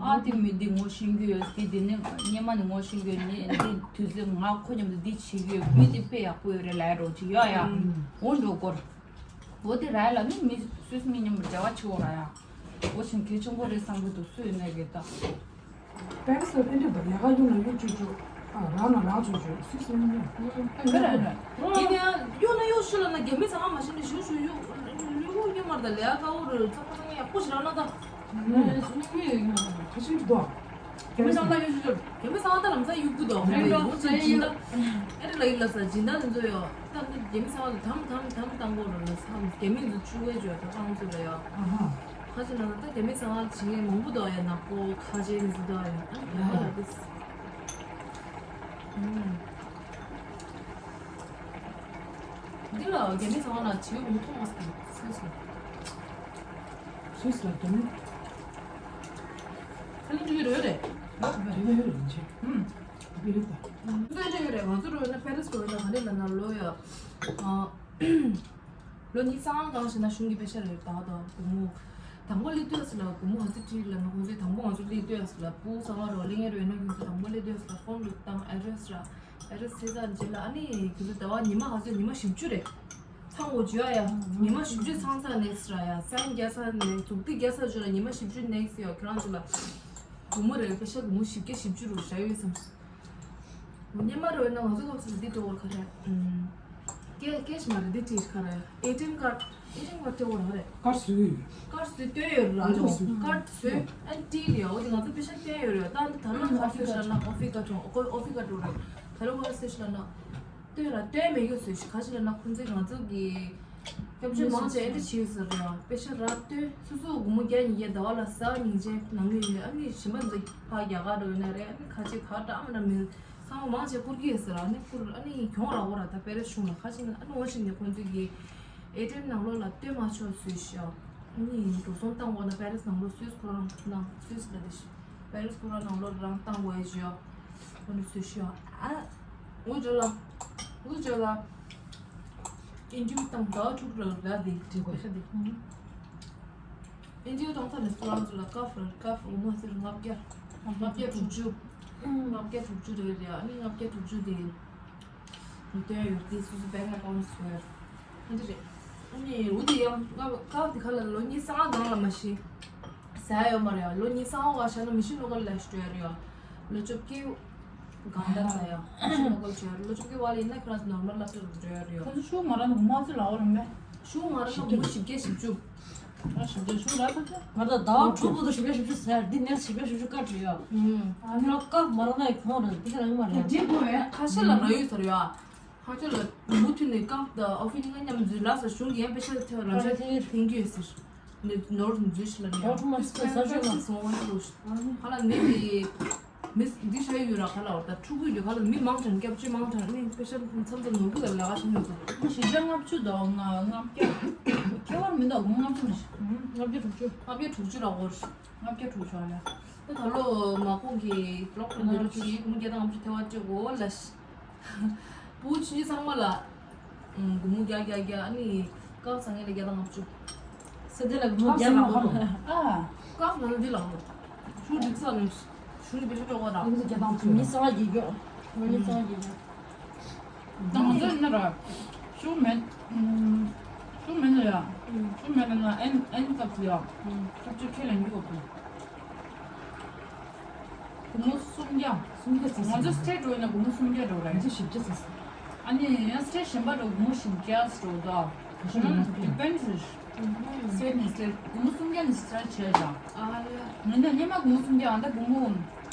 ཨ་དེ་མི་འདི་ངོ་ཤེས་ཀྱི་ཡོད། དེ་དེ་ནི་སྙེ་མ་ནི་ངོ་ཤེས་ཀྱི་ཡོད། ནི་འདི་དུས་ཚོད་ང་ཁོ་མཉམ་དུ་འདི་བྱེད་ཀྱི་ཡོད། མི་དེ་དཔེ་ཡག་པོ་ཡོད་རེད་ལབ་རོགས་ཅིག་ཡོད་ཡ། ཨོ་འགྲོ་གོ་ར། འོ་དེ་ར་ལ་ནི་མི་སུད་སི་མི་མཉམ་པོ་འབྲེལ་བ་ཆེ་བོ་ར་ཡ། འོ་ཞིང་གལ་ཆེན་པོ་རེད་བསམ་གི་འདུག་སུ་ཡོད་ནས་གི་ད། པེ་རི་སི་ལ་ཕན་ཐོགས་པ་ལས་ཀ་གཡུག་ན་གཡུག་བཅུག་བཅུག་ཨ་རག་ན་རག་བཅུག་བཅུག་སུད་སི་མི་མཉམ། ཨ་ག་ར་ར། ཡིན་ན་ཡང་གཡུག་ན་གཡུག་ཤུ་ལ་ན་རྒྱ་མི་ཚང་མ་ཤི་ནས་ཞུ་ཞུ་གཡུག་གཡུག་གཡུག་མར་ད་ལས་ཀ་དཀའ་བོ་རེད། ཚང་མ་ཚང་མ་ཡག་པོ་ཞིག་རག་ན་ད། ཁ་ཤས་འདུག་རྒྱ་མི་ཚང་མ་ཡོད་ཤོད། རྒྱ་མི་ཚང་མ་ད་ལམ་སང་གཡུག་གི་འདུག་ཧེ་འགྲོ་ཡོང་ཚེ་སྦྱིན་བདག་ཨེ་རེད་ལ་ཡིན་ལ་ས་སྦྱིན་བདག་དེ་ཚོ་ཡོད་ད། འདི་རྒྱ་མི་ཚང་མ་ལ་དམ་དམ་དམ་བཏང་གོ་ར་ལ་ས་རྒྱ་མི་ཚོ་ཆུ་བས་བརྗོད་ད་ཚང་ཚོ་ལ་ཡོད། ཁ་ཅིག་ན་ད་རྒྱ་མི་ཚང་མ་བྱེད་མཁན་མང་པོ་འདུག་ཡ་ནག་པོ་ཁ་ཆེ་ནི་ཚོ་འདུག་ཡ་ཨ་ཡ་ལ་དེ། འདི་ལ་རྒྱ་མི་ཚང་མ་ལ་བྱིའུ་མི་མཐོང་མ་སོང་། སུས་ལ། སུས་ལ་རྒྱ་མི། ཁ་ལན་འགྲོ་གི་རེད་རེད། རྒྱ་མི་རེད་ཆེ། ཧུམ། རྒྱ་མི་རེད་ད། ང་ཚོ་འདྲ་གི་རེད། ང་ཚོ་རོལ་ན་པེ་རེ་སི་རོལ་ན་ག་ནས་ལ་ན་ལོ་ཡ། ལོ་ཉི་ཤུ་རྩ་ལྔ་གང་ཞིག་ན་གཞུང་གི་པེ་ཤ་རེད་ད་ད་སྒོར་མོ། དང་པོ་སླེབས་དུས་ལ་སྒོར་མོ་ང་ཚོ་ཁྲིད་ལ་ན་ཁོང་ཚོས་དང་པོ་ང་ཚོ་སླེབས་དུས་ལ་སྤུ་གུ་ཚང་མ་རོགས་ལེན་རོལ་ན་ཁྱོད་ཚོ་དང་པོ་སླེབས་དུས་ལ་ཕོན་རུ་བཏང་ཨེ་ཌི་རེ་སི་ར། ཨེ་ཌི་རེ་སི་ཚེས་རྫ་འཇལ་ལ་ཨ་ནི་ཁྱོད་ཚོ་ཟླ་བ་ཉི་མ་ག་ཚོད་ཉི་མ་བཞི་བཅུ་རེད། ཚང་འོ་བཅུ་ཡ་ཡ། ཉི་མ་བཞི་བཅུ་ཚང་ཚ་ནེག་སི་ར་ཡ་སན་རྒྱ་ས་ནས་ཙུག་ཏི་རྒྱ་ས་བཅུ་ལ་ཉི་མ་བཞི་བཅུ་ནེག་སི་ཡ་ཁྱོད་རང་ཚོ་ལ། སྒོར་མོ་རེ་རེ་པེ་ཤ་སྒོར་མོ་བཞི་བརྒྱ་བཞི་བཅུ་རུ་བཞག་ཡོད་བསམ། སྔོན་མ་རེ་བས་ན་ང་ཚོ་སྐབས་སུ་འདི་སྤྲད་འོར་ག་རེ། ཀེ་ཀེ་ཤི་མ་རེད་འདི་སྤྲད་ག་རེ། ཨེ་ཊི་ཨེམ་ཀར་ཨེ་ཊི་ཨེམ་ཀར་སྤྲད་འོར་ག་རེ། ཀར་སུ། ཀར་སུ་སྟོན་ཡོད་ར་ལོ། ཀར་སུ་ཨན་ཏི་ལི་ཡ་འོ་དེ་ང་ཚོ་པེ་ཤ་སྟོན་ཡོད་རེད། ད་ད་ལོ་ཀར་སུ་ཤ་ན་ཨོ་ཕི་ཀ་ཀྲོང་ཨོ་ཕི་ཀ་ཀྲོང་རེད། ད་ལོ་ཀར་སུ་ཤ་ན། སྟོན་ར་སྟོན་མེད་གི་སུ་ཤི་ག་ཤི་ལ་ན་ཁོང་ཚོས་ང་ཚོ་གི་སྐྱབས་བཅོལ་མང་ཆེ་ཨེ་འདྲ་བྱེད་ཟེར་རེད། པེ་ཤ་ར་སྟོན་སོ་སོ་སྒོར་མོ་བརྒྱ་ཉིས་བརྒྱ་ཟླ་བ་ལ་ཟ་ཉིན་ཆད་ནང་མི་ཡོད། ཨ་ནི་གཞན་པ་ཚོ་ཕ་རྒྱ་གར་འགྲོ་ཡོད་ན་རེད། ཨ་ནི་ཁ་ཆེ་ཁ་གྲགས་མ་འདྲ་མི་ཚང་མ་མང་ཆེ་བསྐུར་གི་ཡོད་ཟེར། ཨ་ནི་བསྐུར་ཨ་ནི་གྱོང་རག་གོ་ར་ད་པེ་རེ་ཤུང་ལ་ཁ་ཆེ་ན་ཨ་ནི་འོ་ཆེ་ནས་ཁོང་ཚོས་གི་ཨེ་ཊི་ཨེམ་ནང་ལོགས་ལ་སྟོན་མ་ཆོག་སུས་ཤོག་ཨ་ནི་འགྲོ་སོང་བཏང་དགོས་ན་པེ་རེ་སི་ནང་ལོགས་སུས་ཁོ་རང་ནང་སུས་ལ་དེ་ཤི་པེ་རེ་སི་ཁོ་རང་ནང་ལོགས་རང་བཏང་དགོས་ཡ་ཞོག་ཨ་ནི་སུས་ཤོག་ཨ། འུ་ཅག་ལ། འུ་ཅག་ལ། ཨིན་ཊར་བིའུ་བཏང་ཟླ་བ་དྲུག་རེ་ལ་དེ་དྲི་དགོས་ཤ་དེ། ཨིན་ཊར་བིའུ་བཏང་ཚར་ནས་སུ་རང་ཚོ་ལ་ཀ་ཧྥ་རེད། ཀ་ཧྥ་འོ་མ་ཟེར་ལྔ་བརྒྱ། ལྔ་བརྒྱ་དྲུག་ཅུ། ལྔ་བརྒྱ་དྲུག་ཅུ་རེད་རེད། ཨ་ནི་ལྔ་བརྒྱ་དྲུག་ཅུ་དེ། མི་སྟོན་ཡོད་དེ་སུ་སུ་བེང་ཨེ་ཀའུན་ཊི་སུ་ཡོད། ཨ་འདི་རེད། ཨ་ནི་འུ་དེ་ཡང་ཀ་ཀ་དེ་ཁ་ལ་ལོ་གཉིས་སྔ་གང་ལ་མ་ཤི། ཟ་ཡོད་མ་རེད། ལོ་གཉིས་སྔ་བ་ཤ་ན་མི་ཤི་ལོ་ག་ལ་ཤི་ཡོད་རེད། ལོ་བཅོ་བརྒྱད། གང་ལྟར་ད་ཡང་ཤི་ལོ་གོལ་བྱོས་ལོ་བཅུ་གི་བ་ལ་ཡིན་ན་ཁྱོད་རང་ཚོ་ནོར་མལ་སློབ་གྲྭ་རུ་འགྲོ་ཡ་རེད་ཡོད། ཁོང་ཚོ་ཤུགས་མ་རག་ན་མ་ཚོ་ལའོ་ལ་མེད། ཤུགས་མ་རག་ན་མུ་བཞི་བརྒྱ་བཞི་བཅུ། ཨ་བཞི་བརྒྱ་ཤུགས་རག་ཐུབ་ཚེ། ང་ད་ཟླ་བ་དྲུག་པོ་དུ་བཞི་བརྒྱ་བཞི་བཅུ་ཟེར་འདི་ནས་བཞི་བརྒྱ་བཞི་བཅུ་བཀའ་བྲིས་ཡོད། ཨ་ནི་ལ་བཀག་མ་རག་ན་ཡི་ཁོང་རེད་འདི་ག་རང་མ་རེད། འགྲིག་དགོས་བས། ཁ་ཤས་ལ་རག་ཡོད་ཟེར་ཡོད། ཁ་ཤས་ལ་མུ་མཐུད་ནས་བཀག་ད་ཨོ་ཕི་ནི་ང་མཉམ་འཛུལ་ལ་ཟེར་གཞུང་གི་ཡན་པེ་ཤ་ཐེ་བ་རང་ཤ་ཐེ་ཐེང་གི་ཡོད་ཟེར། ནོར་འཛུལ་ཤི་ལ་ནི་ཨོ་ཐུ་མ་སི་ས་ཤོད་ལ། ཧ་ལ་ནི་དེ། མི་འདི་ཤ་ཡོད་ར་ཁ་ལ་བར་ད་ཕྲུ་གུ་ཡོད་ཁ་ལ་མི་མང་དྲགས་སྐྱབས་བཅོལ་མང་དྲགས་ནི་པེ་ཤ་མཚམས་མཚམས་ནོར་བུ་ལ་ལ་ཁ་ཤ་ཉོ་ཚོ། མི་བཞི་བརྒྱ་ལྔ་བཅུ་དང་ལྔ་བརྒྱ། ཁྱད་པར་མི་འདུག་ལྔ་བཅུ་མི་ཤི། ལྔ་བརྒྱ་དྲུག་ཅུ། ལྔ་བརྒྱ་དྲུག་ཅུ་ལ་འོར། ལྔ་བརྒྱ་དྲུག་ཅུ་ལ། ད་ད་ལོ་མ་གོང་གི་ལོག་ཁྲ་འདི་ལོ་ཅི་མི་བརྒྱ་དང་ལྔ་བཅུ་ཐེ་བ་ཅི་གོ་ལ་ཤི། བུ་ཆུང་ཆུང་ཚང་མ་ལ། ཨུམ། སྒོར་མོ་བརྒྱ་བརྒྱ་བརྒྱ་ཨ་ནི་ཀག་ཚང་ངེ་ལ་བརྒྱ་དང་ལྔ་བཅུ། སེ་དེ་ལ་སྒོར་མོ་བརྒྱ་དང་ལྔ་བཅུ། ཨ། ཀག་ནང་འདི་ལ་ཧོ། ཆུ་འགྲིག་ས་ནས་ཆུ་འདི་བེད་སྤྱོད་བྱེད་དགོས་ར། ཡིན་ཟེར་བརྒྱ་དང་བཅུ། མི་གསང་བ་བརྒྱད་ཀྱོག་མི་གསང་བ་བརྒྱད་ཀྱོག་ད་ང་ཚོ་ཡིན་ན་ར། ཆུ་མེད། ཨུམ། ཆུ་མེད་ན་ཡ། ཆུ་མེད་ན་ཨན་ཨན་སྐབས་སུ་ཡ། ཨུམ། སྐབས་ཆུ་ཁས་ལེན་རྒྱུ་དགོས། སྒོར་མོ་སུམ་བརྒྱ། སུམ་བརྒྱ་ཙམ། ང་ཚོ་སི་ཊེཊ་འགྲོ་ཡིན་ན་སྒོར་མོ་སུམ་བརྒྱ་འགྲོ་རེད། ང་ཚོ་བཞི་བརྒྱ་ཙམ། ཨ་ནི་ཡང་སི་ཊེཊ་གཞན་པ་འགྲོ་སྒོར་མོ་བཞི་བརྒྱ་འགྲོ་དོ། གཞན་པ་ལ་ཌི་པེན་ཌི་རེད། སི་ཊེཊ་ནས་སི་ཊེཊ་སྒོར་མོ་སུམ་བརྒྱ་ནས་སི་ཊེཊ་བྱས་ཙང་། ཨ་ལེ། ང་ཚོ་སྔོན་མ་སྒོར་མོ་སུམ་བརྒྱ་ཨ་ད་སྒོར་མོ།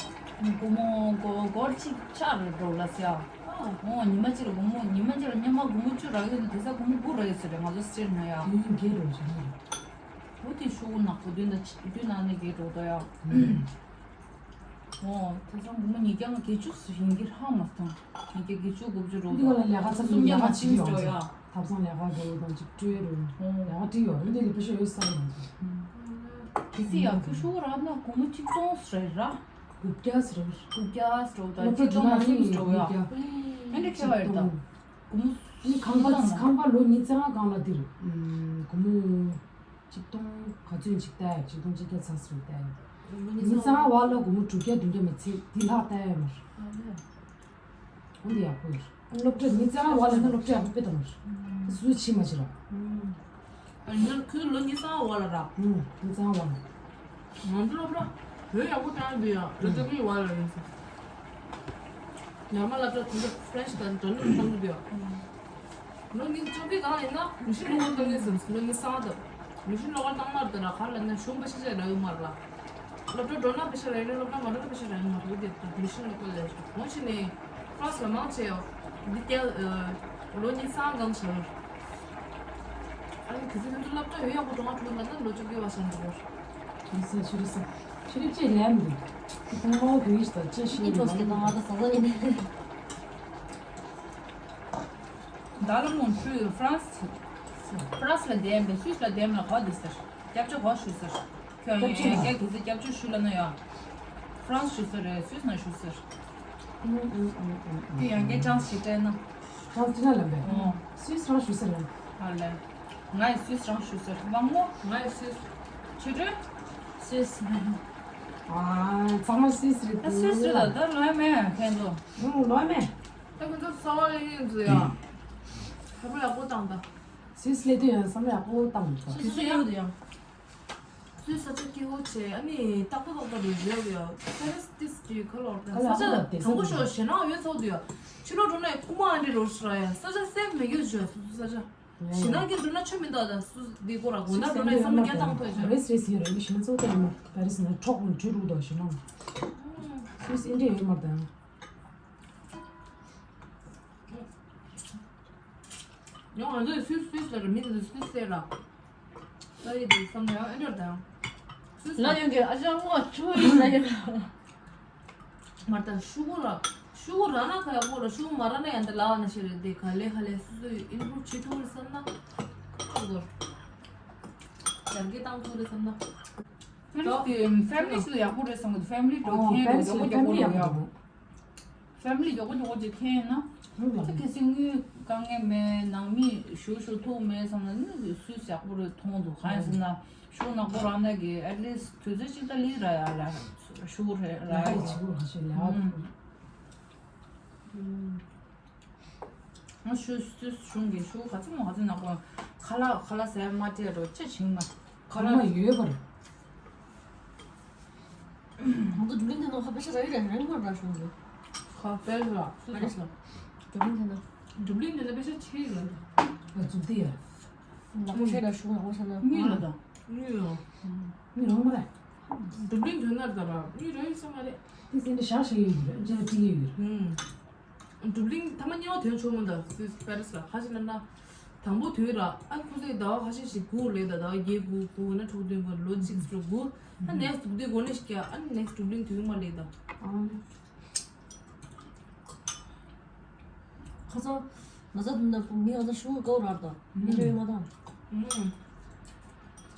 སྒོར་མོ་སྒོར་སྒོར་གཅིག་ཆག་རེད་འགྲོ་ལ་སི་ཡ། ཨོ་ཉི་མ་གཅིག་ལ་སྒོར་མོ་ཉི་མ་གཅིག་ལ་སྔོན་མ་སྒོར་མོ་བཅུ་རག་ཡོད་ན་དེ་ས་སྒོར་མོ་དགུ་རག་ཡོད་ས་རེད་ང་ཚོ་སི་ཊེཊ་ན་ཡ། དུས་ཡུན་རྒྱས་འགྲོ་བཞིན་རེད། བུ་དེ་ཤོག་གུ་ནག་པོ་བདུན་དང་བདུན་ནང་ནས་བརྒལ་འགྲོ་དོ་ཡ། ཨོ། དེ་ཚང་སྒོར་མོ་ཉིས་བརྒྱ་ང་བརྒྱད་ཅུ་སུ་ཡིན་གྱི་ཧ་མ་སོང་། ཉིས་བརྒྱ་བརྒྱད་ཅུ་དགུ་བཅུ་འགྲོ་འདི་ག་ལ་ལས་ཀ་ཚ་སུམ་བརྒྱ་ང་ཅིག་ཡོང་ཡ། ཐབ་ཚང་ལས་ཀ་འགྲོ་དང་ཅིག་སྤྲོད་རུང་ལས་ཀ་བྲིས་ཡོད་རུང་དེ་ལས་པེ་ཤ་ཡོད་ས་ཡོང་། གལ་སྲིད་ཡ་ཁུ་ཤོག་གུ་རག་ན་སྒོར་མོ་གཅིག་སྟོང་རེད་ར། དགུ་བརྒྱ་ཟེར། དགུ་བརྒྱ་ཟེར་བ་དང་གཅིག་སྟོང་མ་སུམ་ཟེར་བ་ཡ། ཨ་འདྲ་ཁྱད་པར་ཡོད་ད། སྒོར་མོ། ཨ་ནི་ཁང་པ་ཁང་པ་ལོ་ཉིས་བརྩེགས་ལྔ་སྒང་ལ་འདིར། སྒོར་མོ། གཅིག་སྟོང་ག་ཚོད་ཅིག་བལྟ་ཡ་གཅིག་སྟོང་གཅིག་བརྒྱ་ཚ་ཟེར་བལྟ་ཡ། ཉིས་བརྩེགས་ལྔ་བ་ལ་སྒོར་མོ་དྲུག་བརྒྱ་བདུན་བརྒྱ་མི་ཚེ་འདི་ལྷག་བལྟ་ཡ་མར། འོ་འདི་ཡག་པོ་ཡོད། སློབ་གྲྭ་ཉིས་བརྩེགས་ལྔ་བ་ལ་ནི་སློབ་གྲྭ་ཡག་པོ་དཔེ་དང་མར། སུ་ཕྱི་མ་ཕྱི་ར། ཨ་ནི་ཁོའི་ལོ་ཉི་ཤུ་རྩ་ལྔ་བ་ལ་ར། ཨུམ། ཉི་ཤུ་རྩ་ལྔ་བ་ལ། ང་ཚོ་སློབ་གྲྭ་བོད་ཡག་པོ་བཏང་ཡོད་ཡ། ལོ་བཅོ་བརྒྱད་བ་ལ་ཡིན་ཟེར། ཉར་མ་སློབ་གྲྭ་དེ་ཚོ་ཧྥ་རན་སི་དང་འདྲ་མཉམ་བཏང་གི་འདུག་ཡ། ལོ་ཉི་ཤུ་བཅོ་བརྒྱད་སྒང་ཡིན་ན་མི་ཤི་ལོ་གར་བཏང་གི་ཟེར། ལོ་ཉི་ཤུ་རྩ་ལྔ་དང་། མི་ཤི་ལོ་གར་བཏང་མ་རེད་ད་ར། ག་ལ་ན་གཞུང་པེ་ཤ་ཅིག་རག་གི་མ་རེད་ལ། སློབ་གྲྭ་འགྲོ་ན་པེ་ཤ་རག་རེད། སློབ་གྲྭ་མ་འགྲོ་ན་པེ་ཤ་རག་གི་མ་རེད་དེ། མི་ཤི་ལོ་གར་ལས་འོང་ཕྱིན་ནས། ཁ་ལ་མང་ཆེ་ཡོད། འདི་སྐྱེལ། ལོ་ཉི་ཤུ་རྩ་ལྔ་སྒང་ཆགས། ཨ་ནི་གལ་སྲིད་ཁྱོད་ཚོ་སློབ་གྲྭ་ཡོད་ཡག་པོ་འགྲོ་མ་འགྲོ་ལབ་ན་ལོ་བཅོ་བརྒྱད་བ་ཤང་འགྲོ་དགོས། ཡིན་ས་ཆུ་རེད་ས། ཆུ་རེད་ཅེས་ལན་འདུག་ཁྱི་ཐང་མ་བོ་གི་ཡིས་ད་ཅེས་ཤེས་ཀྱི་ཡོད་ཐོག་སྐད་བཏང་བ་ད་ཟ་ཟ་ཡིན། ད་ ད་ལ་མོ་ཁྱོད་ཧྥ་རན་སི་ཧྥ་རན་སི་ལ་བསྡད་པས་སུད་སི་ལ་བསྡད་མ་ལ་ག་པར་བསྡད་ཟེར། སྐྱབས་བཅོལ་ག་པར་ཞུ་ཟེར། ཁྱོད་ཡང་སྐྱབས་བཅོལ་ཡང་སྐྱར་ག་ཚོད་སྐྱབས་བཅོལ་ཞུ་ལབ་ན་ཡང་། ཧྥ་རན་སི་ཞུ་ས་རེད་སུད་སི་ནང་ཞུ་ཟེར། ཨུ་ཨུ་ཨུ་ཨུ། དེ་ཡང་སྐྱར་ཅང་སི་ཞིག་སྤྲད་ན། ཅང་སི་ཅི་ན་ལབ་པས། ཨོ། སུད་སི་རང་ཞུ་ས་རེད། ཨ་ལས། ང་ཡི་སུད་སི་རང་ཞུ་ཟེར་མང་མོ། ང་ཡི་སུད་སི། ཆོས་སྒྲོན། སུད་སི། ཨ། ཚང་མ་སུད་སི་རེད་ད། སུད་སི་རེད་ད། ད་ལོས་མེད་ཁྱེད་ཚོ། ཨུ་ལོས་མེད། ད་ཁྱེད་ཚོ་གསར་པ་སླེབས་མཁན་ཚོ་ཡང་བསམ་བློ་ཡག་པོ་བཏང་ད། སུད་སི་སླེབས་དུས་ཡང་བསམ་བློ་ཡག་པོ་བཏང་ད། སུད་སི་སླེབས་དུས་ཡང་། སུད་སི་ས་ཆ་སྐྱིད་པོ་བྱས། ཨ་ནི་ཏག་ཏག་ཏག་ཏག་རེད་བཟོས་ཡོད། པེ་རི་སི་ཏིས་ཀྱི་ཁ་ལོར་ད། ཁ་ལོར་ས་ཆ་ད་དེ་དྲང་པོ་ས་ཤོད་ཞེད་སྣང་ཡོད་ཚོགས་དུས་ཡ། ཕྱི་ལོགས་འགྲོ་ན་ཡ་ཁུག་མ་ཨ་འདྲི་རོ་ཤི་ར་ཡ། ས་ཆ་སེབ་མེད་རྒྱུ་བཟོས་སུད་སི་ས་ཆ། ཞེད་སྣང་སྐྱེ་འགྲོ་ན་ཆོ་མི་འདུག་ད་སུད་སི་འདི་སྐོར་ལ་དགོང་དག་འགྲོ་ན་ཡ་བསམ་བློ་བསྐྱར་བཏང་ཐུབ་ཤག་རེས་རེས་ཡོད་རེད། ཞེད་སྣང་ཚོགས་ད་ཡོད་མ་རེད། པེ་རི་སི་ན་འཕྲོག་ནས་བྲོས་འགྲོ་འདུག་ཞེད་སྣང་། སུད་སི་ཨེ་འདྲ་ཡོད་མ་རེད་ད། ཡང་ང་ཚོས་སུད་སི་སུད་སི་ལ་ར་མི་དེ་ཚོས་སུད་སི་ཟེར་ར། ད་ཡི་དེ་བསམ་ན་ཡང་ཨེ་འདྲ་དང་། སུད་སི་ལ་ཡོང་གི་ཨ་ཅག་སྔོ་ཆུ་ཡིན་ལ་ཡོད། མར་ད་ཤུ་གུ་ར་ཤུ་གུ་ར་ན་ཁ་ཡག་པོ་ར་ཤུ་གུ་མ་ར་ན་ཡང་ད་ལ་བ་ན་ཤེས་རེད་དེ་ག་ལེ་ག་ལེ་སུད་སི་ཨིམ་པུ་རུབ་བྱེད་ཐུབ་རེད་བསམ་ན། ཁུ་གོར། ཡར་རྒྱས་བཏང་ཐུབ་རེད་བསམ་ན། ཕེ་རི་སི་དེ་ཕེ་མི་ལི་ཞིག་ལ་ཡག་པོ་རེད་བསམ་གི་འདུག་ཕེ་མི་ལི་འགྲོ་ཨོ་མཁན་ཕེ་རི་རེད་སི་ཡག་པོ་ཡག་པོ་ཕེ་མི་ལི་རེད་ཡག་པོ་ཡག་ཡག་པོ་འགྲོ་ཕེ་མི་ལི་མཁན་ཡིན་ན། ཧུང་ལ། ཁྱེད་ཀྱི་སེམས་ངུས་དཀའ་ངལ་མེད། ནང་མི་ཞུ་ཞུ་ཐུག་མེད་བསམ་ན་ནི་སུད་སི་ཡག་པོ་རེད་མཐོང་འདུག་གང་ཡིན་ཟེར་ན་ཤུ་ནག་པོ་རང་ནས་ཀྱི་ཨེ་ཊི་ལིསི་དུས་ཚོད་གཅིག་ད་ལི་ར་ཡ་ལ་ཤུ་རེད་ར་ཡ་ལ་ཡ་ཁ་ཡི་ཆི་གུ་ཧ་ཤེ་ལ་ཨ། ང་ཤུ་སུད་སི་གཞུང་གི་ཤུ་ག་ཚོད་མོ་ག་ཚོད་ནག་པོ། ཁ་ལག་ཁ་ལག་ཟས་མ་སྤྲད་རོགས་ཅི་བྱིང་མ། ཁ་ལག་ཡོད་པར། ང་ཚོ་སྒྲུབ་གླེང་དེ་ནང་ཁ་པེ་ཤ་ར་ཡི་ར་རན་གོ་ར་ཤོང་གི། ཁ་པེ་ཤ་ར། ཨ་རེ་ཤ། སྒྲུབ་གླེང་དེ་ན། སྒྲུབ་གླེང་དེ་ན་པེ་ཤ་ཆེ་ཡོད་ལ། ང་ཚོ་དེ་ཡ། ང་ཚོ་ཆེ་ལ་ཤོང་ང་ཚོ་ན། གཉིས་ལ་དང་། གཉིས་ལ། གཉིས་རང་མ་རེད། སྒྲུབ་གླེང་དོན་ན་ད་ར་གཉིས་ར་ཡོད་ས་མ་རེད། དེ་སེམས་ཏེ་ཞག་ཞིག་ཡོད་རེད་ཅེས་དྲིས་ཡོད་རེད། སྒྲུབ་གླེང་ཐ་མ་གཉིས་པ་དོན་ཆུང་མོ་འདུག་སུད་སི་པེ་རི་སི་ལ་ཁ་ཤས་ལ་ན། དང་པོ་དུས་ར་ཨ་ཁུ་ཚོས་ཟླ་བ་ཁ་ཤས་ཤིག་སྒུག་ལས་ད་ཟླ་བ་བརྒྱད་སྒུག་སྒུག་ན་དྲུག་བདུན་སྒུག་ལོ་གཅིག་ཙམ་སྒུག་ཨ་ནེག་སི་ཊི་སྒུག་དུས་སྒུག་ནས་ཤིག་ཨ་ནེག་སི་ཊི་སྒྲུབ་གླེང་དུས་མ་ལས་ད། ཁ་སང་ན་ཚ་དུ་ན་མི་ང་ཚ་ཤུ་གུ་གོ་ར་ད་མི་འདྲ་ཡོད་མ་དང་།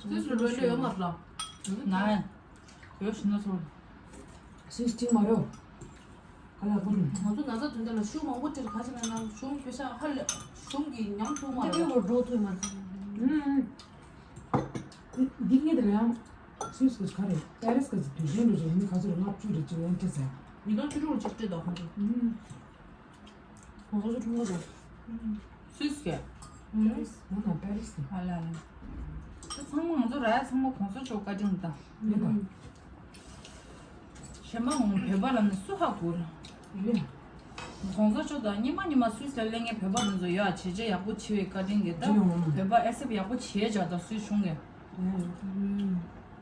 སུད་སི་རོ་ལོ་ཡོད་མ་ར། ན། ཡོད་ཤི་ན་ཚོར། སུད་སི་མ་རེད། ག་ལ་བུ་རུ། ང་ཚོ་ན་ཚ་དོན་དག་ལ་ཤུགས་མང་པོ་སྤྲད་ག་ཅི་ན་ན་གཞུང་པེ་ཤ་ཧ་ལས་གཞུང་གི་ཉམས་ཐུག་མ་རེད། འགྲོ་ཐུབ་མ་རེད། འདི་ངེད་དེ་ལ་ཡང་སུད་སི་ག་རེད་པེ་རི་སི་ག་ཚོད་དུས་ཆེན་འགྲོ་ཆེན་མི་ག་ཚོད་རེད་ལྔ་བཅུ་རེད་ཅེས་ཡང་སྤྲད་ཟེར། ཉིས་སྟོང་བཅུ་དྲུག་ལ་ཅིག་སྤྲད་དོ་ཁོང་ཚོ། ཁོང་ཚོ་ཆུང་ཆུང་རེད། སུད་སི་གས། ང་ན་པེ་རི་སི། ཨ་ལ་ལ། ད་ཚང་མ་ང་ཚོ་ར་ཡ་ཚང་མ་གོང་ས་མཆོག་བཀའ་དྲིན་དང་། ཡོད་པ། གཞན་པ་ངོ་བོད་པ་ལབ་ན་སུ་ཧ་གོ་ར། ཡོད། གོང་ས་མཆོག་དང་སྙེ་མ་སྙེ་མ་སུད་སི་ལ་སླེབས་མཁན་བོད་པ་དེ་ཚོ་ཡ་བྱས་རྗེས་ཡག་པོ་བྱས་པའི་བཀའ་དྲིན་གྱིས་ད་ཡོད། བོད་པ་ཨེ་སེབ་ཡག་པོ་བྱས་བྱ་དང་སུད་སི་གཞུང་གིས།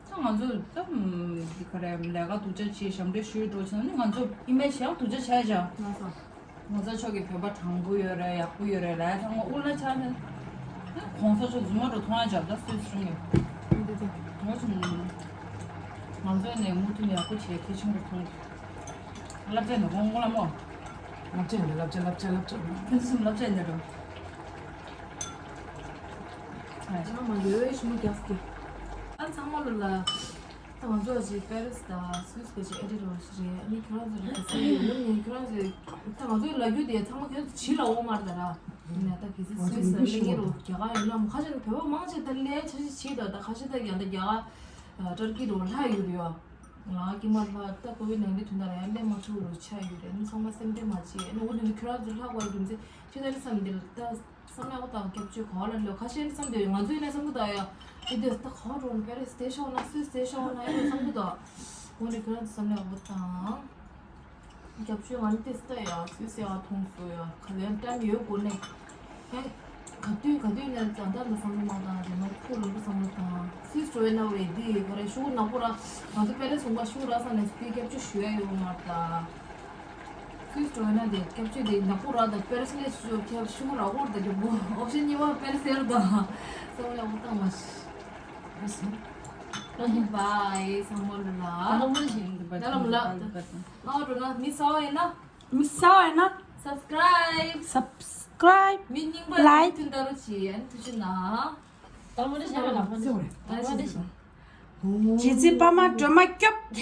ད་ང་ཚོ་ད་འདི་ག་རེ་ལས་ཀ་སྡུག་ཅག་བྱེད་ཞབས་འདྲེན་ཞུས་འགྲོ་ཕྱིན་ནི་ང་ཚོ་ཨི་མེ་ཇི་ཡང་སྡུག་ཅག་བྱས་བྱ། ང་ཚོ་མཚོ་མཚོ་མཆོག་གི་བོད་པ་དྲང་པོ་ཡོད་རེད་ཡག་པོ་ཡོད་རེད་ལབ་ཡ་ཚང་མ་དབུ་ལ་ཆགས་ནས་གོང་ས་མཆོག་རྫུན་མ་འགྲོ་མཐོང་ཡ་བྱ་ད་སུད་སི་གཞུང་གིས། འདི་དེ་ངོ་ཆུང་ང་ཚོ་ནས་མུ་མཐུད་ནས་ཡག་པོ་བྱས་གལ་ཆེན་པོ་མཐོང་། བསླབ་བྱ་ནས་དགོངས་དགོངས་ལ་མོ། བསླབ་བྱ་ནས་བསླབ་བྱ་བསླབ་བྱ་བསླབ་བྱ། ཁྱོད་ཚོ་སེམས་བསླབ་བྱ་ནས་འགྲོ། ང་མ་ཡོད་ཞུ་མི་རྒྱག་གི། ཨ་ཚང་མ་ལོ་ལ། ད་ང་ཚོ་ཅིག་པེ་རི་སི་དང་སུད་སི་གི་ཅིག་ཨེ་ཌི་རོ་ཞིག་རེད། ཨ་ནི་ཁྱོད་རང་ཚོ་ལ་ག་ཚོད་ཡོད་ནི་ཁྱོད་རང་ཚོས་ད་ང་ཚོའི་ལབ་རྒྱུ་དེ་ཚང་མ་ཁྱོད་ཚོ་བྱིས་ལ་འོང་མ་རེད་ད་ར། ཡིན་ན་ད་གལ་སྲིད་སུད་སི་ལ་སླེབས་མཁན་རོ་རྒྱ་གར་ཡིན་ན་ཁ་ཤས་ནི་བོད་པ་མང་ཆེ་ད་སླེབས་ཆ་ཤས་བྱིས་ད་ད་ཁ་ཤས་ད་ཡང་ད་རྒྱ་གར་ཏར་ཀི་རོ་ལྷག་ཡོད་རེད་ཡ། ང་ཀྱི་མ་ལྷག་ད་ཀོ་ཝིད་ནང་ལི་དུས་ན་ར་ཡང་སླེབས་མ་ཐུབ་རོ་ཆགས་ཡོད་རེད། ཨ་ནི་ཚང་མ་སེམས་ཁྲལ་མ་བྱེད། ཨ་ནི་འོ་དེ་ནི་ཁྱོད་རང་ཚོ་ལྷག་པར་རྒྱུ་མཚན་ཅི་ད་རེད་བསམ་འདི་ལ་ད། བསམ་ཡག་པོ་དང་སྐྱབས་བཅོལ་ག་བ་ལ་ལོ་ཁ་ཤས་ནི་བསམ་དུས་ང་ཚོའི་ནས་བསམ་གི་ད་ཡ། འདི་དུས་ད་ག་བ་འགྲོ་ན་པེ་རི་སི་དེ་ཤོག་ན་སུད་སི་དེ་ཤོག་ན་ཨེ་རོ་བསམ་གི་ད། འོ་ནི་ཁྱོད་རང་ཚོ་བསམ་ཡག་པོ་དང་། སྐྱབས་བཅོལ་ང་ནི་དེ་སི་ད་ཡ་སུད་སི་ཡ་མཐོང་སོ་ཡ་ག་ལེན་ཏན་ཡོད་དགོ་ནས། ཧེ། ག་དུས་ག་དུས་ནས་ད་ལྟ་ལ་བསམ་བློ་མ་བཏང་རེད་མ་ཁུ་ལུ་བསམ་བློ་བཏང་། སུད་སི་འགྲོ་ཡ་ན་བས་འདི་ག་རེ་ཤུ་གུ་ནག་པོ་ར་ང་ཚོ་པེ་རི་སི་ཡོང་པ་ཤུ་གུ་ར་ས་ནས་སི་དེ་སྐྱབས་བཅོལ་ཞུ་ཡ་ཡོད་མ་ད། སུད་སི་འགྲོ་ན་དེ་སྐྱབས་བཅོལ་དེ་ནག་པོ་ར་དང་པེ་རི་སི་ལས་ཤུ་ཁྱབ་ཤུ་ར་ཧོར་དང་རྒྱབ་པོ་ཨོབ་ཤན་གཉིས་པ་པེ་རི་སི་ཡར་དང་སོང་ལས་འོ་ཏང་མ་ཤི། Bye ཚང་མ་ལ་ལ་ལ་ལ་ལ་ལ་ལ་ལ་ལ་མི་ས་བ་ཡིན་ན་མི་ས་བ་ཡིན་ན་subscribe subscribe subscribe, like. མཐུན་ལྟ་རུ་བྱེད། ཨན་ཐུགས་རྗེ་གནང་། ད་མ་རེད་ཤག་ལ་ད་མ་རེད་ཤག་རྗེ་བཙུན་པད་མ་སྒྲོལ་མ་སྐྱབས།